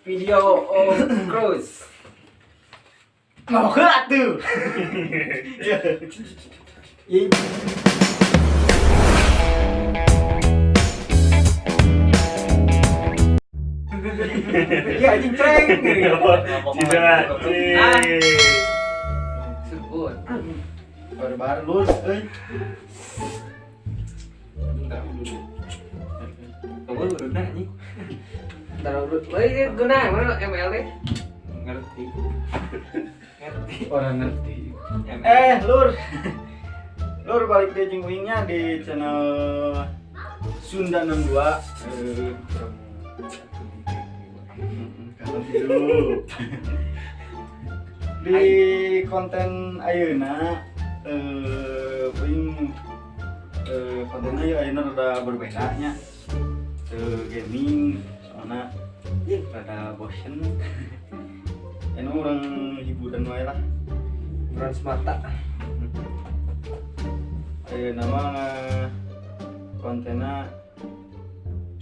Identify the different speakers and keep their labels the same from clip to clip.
Speaker 1: Video of cruise.
Speaker 2: Mau ke atuh. Iya. Iya anjing ceng.
Speaker 3: Tidak.
Speaker 1: Ah. Sebut.
Speaker 2: Baru-baru lur euy.
Speaker 1: Bentar dulu. Tunggu dulu anjing. Bentar dulu. Oh iya guna mana ML deh? Ngerti. Ngerti.
Speaker 2: Orang ngerti.
Speaker 1: ML.
Speaker 2: Lur. Lur balik deh jeung uingnya di channel Sunda 62. Kalau hidup. Di konten ayeuna uing kontennya ya ayeuna rada berbeda nya. Gaming soalna rada bosen. Ini orang hiburan wae lah.
Speaker 1: Hiburan semata.
Speaker 2: Ayeuna mah kontenna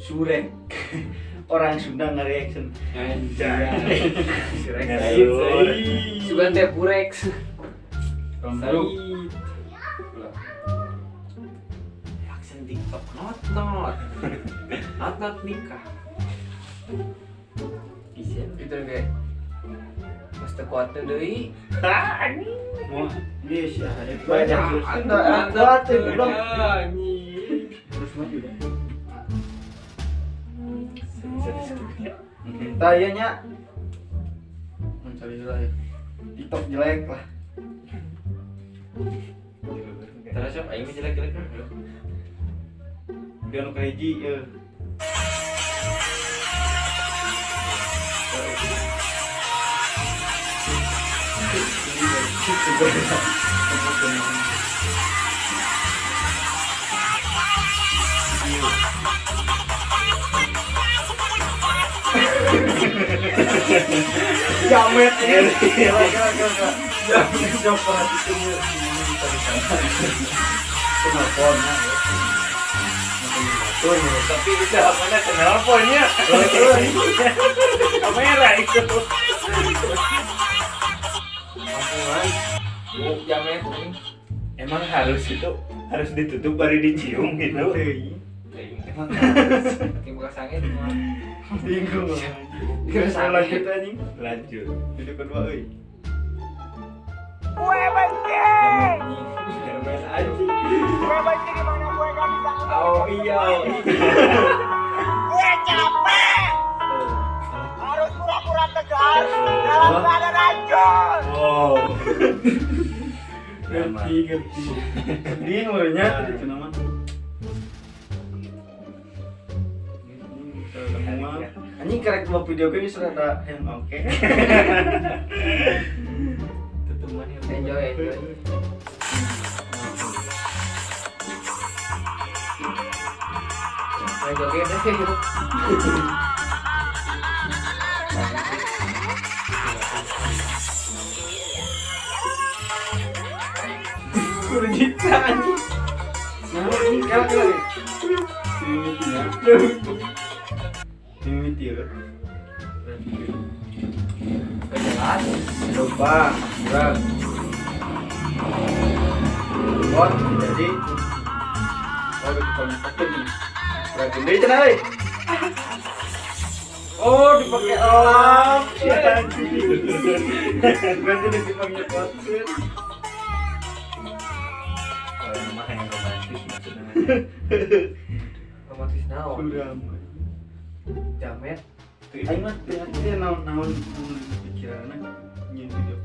Speaker 2: surek. Orang Sunda nge-reaction.
Speaker 3: Anjay.
Speaker 1: Surek.
Speaker 3: Said.
Speaker 1: Sugan teh burex.
Speaker 2: Saru.
Speaker 1: Aksen TikTok not not. Not not nikah. Bisa gitu kayak Mas teu kuat deui.
Speaker 2: Mau geus ya,
Speaker 1: Banyak
Speaker 2: banyak kuat teh goblok.
Speaker 1: Anjing.
Speaker 2: Terus maju dah.
Speaker 3: Bisa di-skip ya.
Speaker 2: Tah ieu nya. Mencari lah ya. TikTok jelek lah.
Speaker 3: Terus siapa aing jelek-jelek.
Speaker 2: Dia nu kahiji ieu. Jamet ini. Gila, gila, gila. Jamet siapa perhatikan ya. Kenapa?
Speaker 3: Tapi itu apanya kenalponnya? Kamera itu.
Speaker 1: Ampunan. Buk jamet anjing.
Speaker 3: Emang harus itu harus ditutup baru dicium gitu. Emang harus.
Speaker 1: Tim bekas angin mah.
Speaker 2: Bingung.
Speaker 1: Kira
Speaker 2: Salah lanjut anjing.
Speaker 3: Lanjut.
Speaker 2: Video kedua euy.
Speaker 4: Gue benci.
Speaker 1: Jamet anjing.
Speaker 4: Gue benci gimana gue gak bisa.
Speaker 1: Oh iya.
Speaker 4: Gue capek. Harus pura-pura tegar dalam keadaan hancur.
Speaker 3: Wow.
Speaker 2: Ngerti, ngerti. Sedih ngurnya tadi cenah mah. Anjing karek dua video gue geus rada yang oke.
Speaker 1: Tutuman ya. Enjoy, enjoy. Main joget deh.
Speaker 2: Kurjita anjing. Nah, ini kalah kalah. Ini ya. Ini ya.
Speaker 1: Gak jelas.
Speaker 2: Lupa, kurang. Bot jadi oh dipakai pakai nih. Kurang gede cenah euy. Oh, dipakai lap. Ya anjing. Berarti dipakai nyepotin.
Speaker 3: Kalau mah yang romantis maksudnya.
Speaker 1: Romantis naon?
Speaker 2: Suram.
Speaker 1: Jamet.
Speaker 2: Aing mah teu ngerti naon-naon pikiranna nyeun video.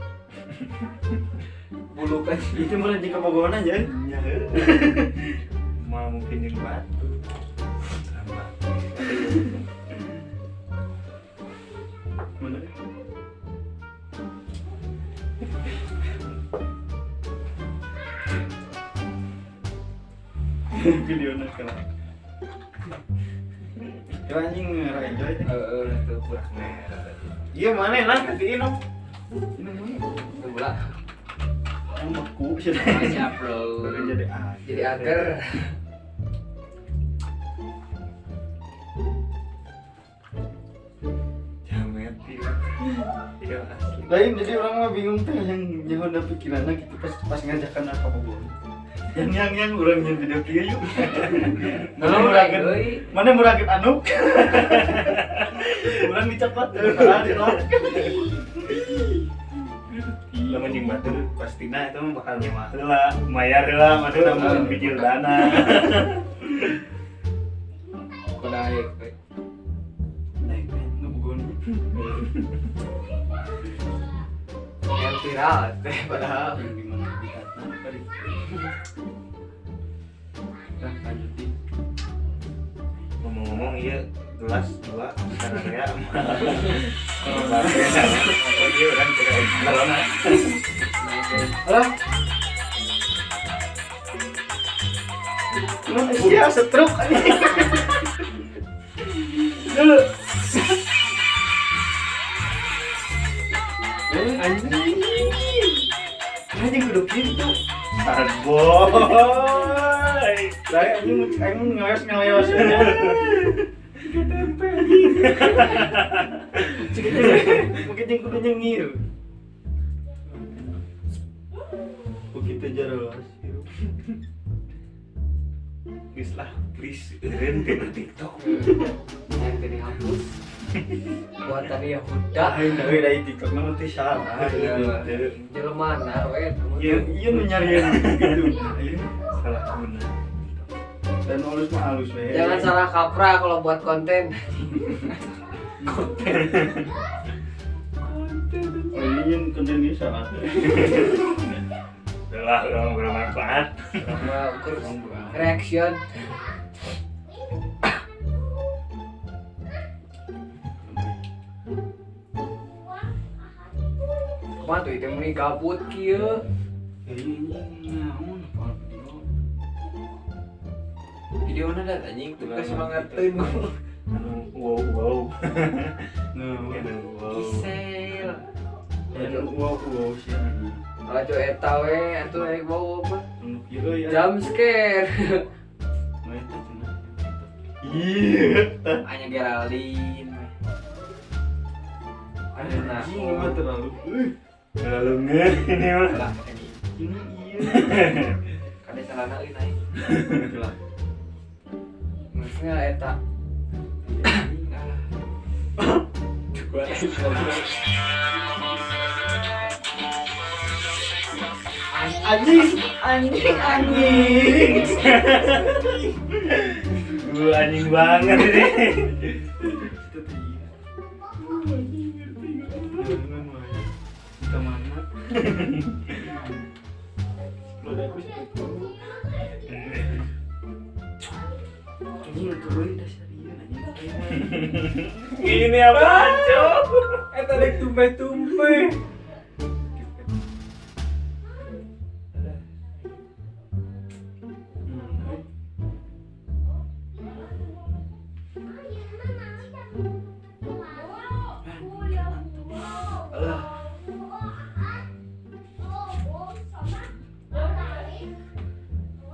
Speaker 1: Bulu kan.
Speaker 2: Itu mah jeung kabogohan aja.
Speaker 3: Nya. Mau mungkin jeung batu. Sama.
Speaker 2: Mana? Video nakal. Kira anjing ngera enjoy teh.
Speaker 1: Heeh, teu kurang.
Speaker 2: Iya mana lah kasih ino. Ini mana?
Speaker 1: Teu bola.
Speaker 2: Yang beku sih.
Speaker 1: Siap, bro.
Speaker 2: Jadi ager.
Speaker 1: Jadi ager.
Speaker 3: Jamet Ngerti. Iya asli.
Speaker 2: Lain jadi orang mah bingung teh yang nyaho pikiranna gitu pas ngajakan apa bobogoh. Yang urang nyeun video kieu yuk.
Speaker 1: Mana muragin?
Speaker 2: Mana muragin anuk? Urang dicopot padahal dilok.
Speaker 3: Lamun jeung batur pastina eta mah bakal nyewa heula, mayar heula, maksudna mun bijil dana.
Speaker 1: Kodaek we.
Speaker 2: Naik nu bogohna.
Speaker 1: Yang viral teh padahal
Speaker 2: di mana dikatna bari. Nah, lanjutin.
Speaker 3: Ngomong-ngomong ieu gelas 2 sararea. Oh iya urang kira corona.
Speaker 1: Alah,
Speaker 2: Iya, stroke anjing. Dulu. Anjing. Anjing kudu kitu.
Speaker 3: Hard boy.
Speaker 2: Saya anjing aing ngeleos-ngeleos aja. Tempe anjing. Mungkin yang kudu nyengir. Begitu jarolas.
Speaker 3: Please lah, please eureun tina TikTok.
Speaker 1: Yang dihapus. Buatan Yahuda.
Speaker 2: Aing deui dari TikTok mah teh salah.
Speaker 1: Jelema na we.
Speaker 2: Ieu ieu nu nyarieun gitu.
Speaker 3: Salah guna.
Speaker 2: Dan alus mah alus we.
Speaker 1: Jangan salah kaprah kalau buat konten.
Speaker 3: Konten.
Speaker 2: Oh iya konten ini salah.
Speaker 3: Udah orang bermanfaat.
Speaker 1: Sama ukur reaction. Kumaha tuh itu meni gabut kieu.
Speaker 2: Naon
Speaker 1: Videona da anjing tuh kesemangateun.
Speaker 3: Anu wow wow.
Speaker 2: Nah,
Speaker 1: Kisel.
Speaker 2: Anu wow wow sih anjing.
Speaker 1: Alah coy eta we atuh rek wow apa?
Speaker 2: Anu kieu euy.
Speaker 1: Jump scare.
Speaker 2: Nu eta cenah. Iya,
Speaker 1: Anya Geraldine. Aduh nah.
Speaker 2: anjing mah terlalu.
Speaker 3: Terlalu ngeh ini mah.
Speaker 1: Lah anjing.
Speaker 2: Ini iya.
Speaker 1: Kade celana euy naik.
Speaker 2: Lah.
Speaker 1: Maksudnya eta.
Speaker 2: Anjing, anjing, anjing.
Speaker 3: Gue anjing banget ini.
Speaker 2: Kemana? Anjing turun dasar iya anjing.
Speaker 3: Ini apaan, Cok?
Speaker 1: Eta rek tumpe-tumpe. Alah,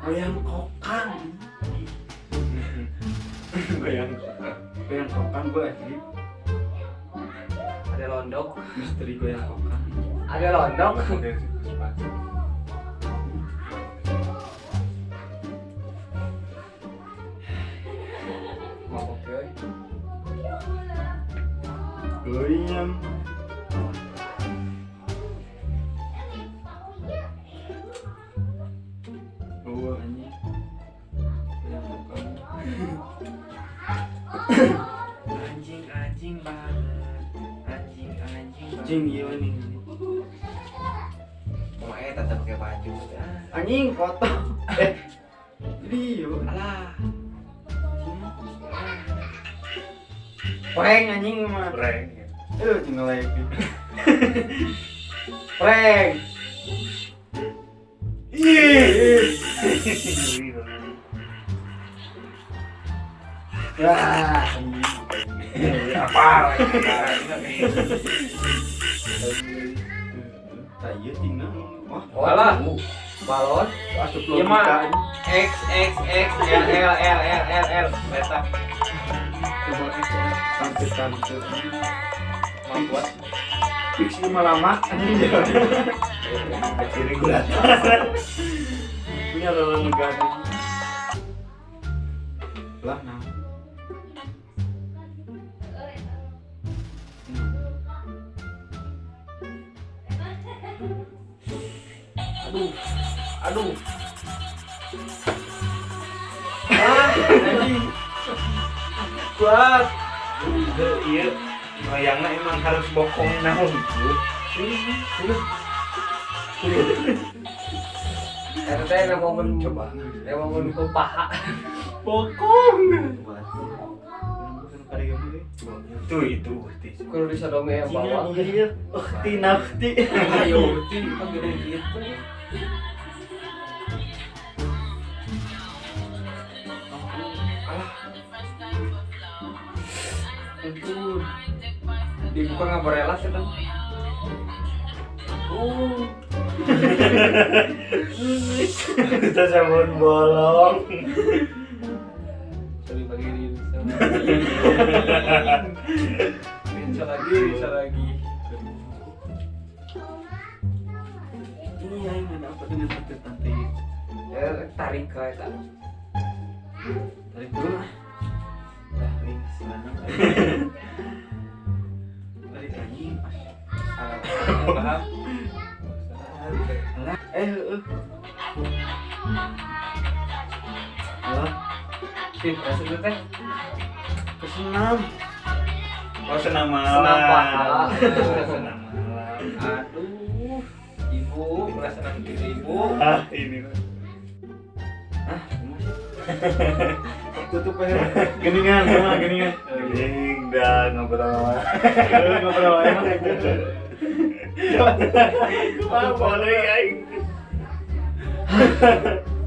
Speaker 2: Goyang kokang.
Speaker 3: Goyang kokang.
Speaker 2: Goyang kokang gue asli.
Speaker 1: Ada londok.
Speaker 2: Misteri goyang kokang.
Speaker 1: Ada londok. Mabok euy.
Speaker 2: Goyang. Oh anjing. Goyang kokang.
Speaker 1: Anjing anjing banget. Anjing anjing banget.
Speaker 2: Anjing iya nih.
Speaker 1: Kumaha eta teh pakai baju.
Speaker 2: Anjing foto. Jadi iya.
Speaker 1: Alah.
Speaker 2: Prank anjing mah.
Speaker 3: Prank.
Speaker 2: Aduh, nge-like. Prank. Ih. Wah,
Speaker 3: apa?
Speaker 2: Tah ieu tingna. Wah,
Speaker 1: Alah. Balon.
Speaker 2: asup
Speaker 1: Ieu mah
Speaker 2: logika.
Speaker 1: X X X L L L L L L. Eta.
Speaker 2: Coba tante-tante.
Speaker 3: Kuat.
Speaker 2: Fix lima lama anjing.
Speaker 3: Kecil regulator.
Speaker 2: Punya orang negara. Lah nah.
Speaker 1: Aduh. Aduh.
Speaker 2: Ah, anjing. Kuat.
Speaker 3: Iya, wayangna emang harus bokong naon gitu.
Speaker 1: Eta teh ngomongin
Speaker 3: Coba.
Speaker 1: Ngomongin ku paha.
Speaker 2: Bokong.
Speaker 3: Tuh itu ti.
Speaker 1: Kudu disodomi yang bawah.
Speaker 2: Iya, ukhti nafti.
Speaker 1: Ayo, ti kan gede gitu. Alah. Ampun. Dibuka nggak berelas ya, Tan?
Speaker 3: Kita sabun bolong.
Speaker 1: Sorry bagi Rinsa. Rinsa lagi, Rinsa lagi.
Speaker 2: Ini yang ada apa dengan tante tante?
Speaker 1: Tarik ke eta.
Speaker 2: Tarik dulu lah. Dah, ini sana. Tarik anjing.
Speaker 1: Paham?
Speaker 2: Alah, heeh. Alah,
Speaker 1: Sip, maksudnya teh
Speaker 2: kesenam.
Speaker 3: Oh, senam malam.
Speaker 1: Senam paha.
Speaker 3: Senam malam.
Speaker 1: Aduh, ibu, merasa senam diri ibu.
Speaker 3: Ah, ini.
Speaker 2: Ah, tutup aja. Geningan, sama geningan.
Speaker 3: Gening dah ngobrol sama.
Speaker 2: Ngobrol emang.
Speaker 3: Boleh aing.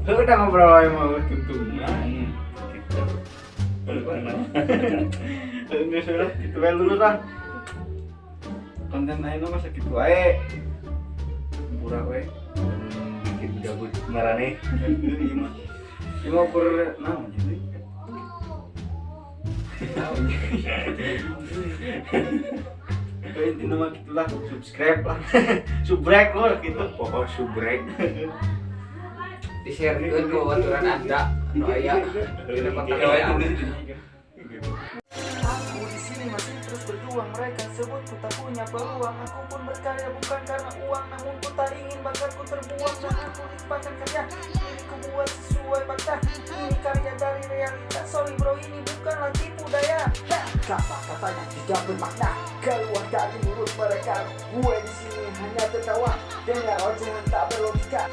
Speaker 2: Lu udah ngobrol emang tuntung.
Speaker 3: Gitu.
Speaker 2: Enggak salah, gitu wae dulu lah. Konten ayeuna mah sakitu wae. Murah wae.
Speaker 3: Bikin gabut marane.
Speaker 2: Ieu mah. Ieu mah ukur naon jadi. Oke, intinya mah gitulah, subscribe lah. Subrek lur gitu.
Speaker 3: Pokok subrek.
Speaker 1: Di-share-keun ke baturan Anda nu aya dina kontak WA.
Speaker 5: Aku di sini masih terus berjuang, mereka sebut ku tak punya peluang. Aku pun berkarya bukan karena uang, namun ku tak ingin bakatku terbuang. Dan aku limpahkan karya ini ku buat sesuai fakta. Ini karya dari realita, sorry bro ini bukanlah tipu daya. Kata-katanya tidak bermakna keluar dari mulut mereka. Gue di sini hanya tertawa dengar ocehan tak berlogika.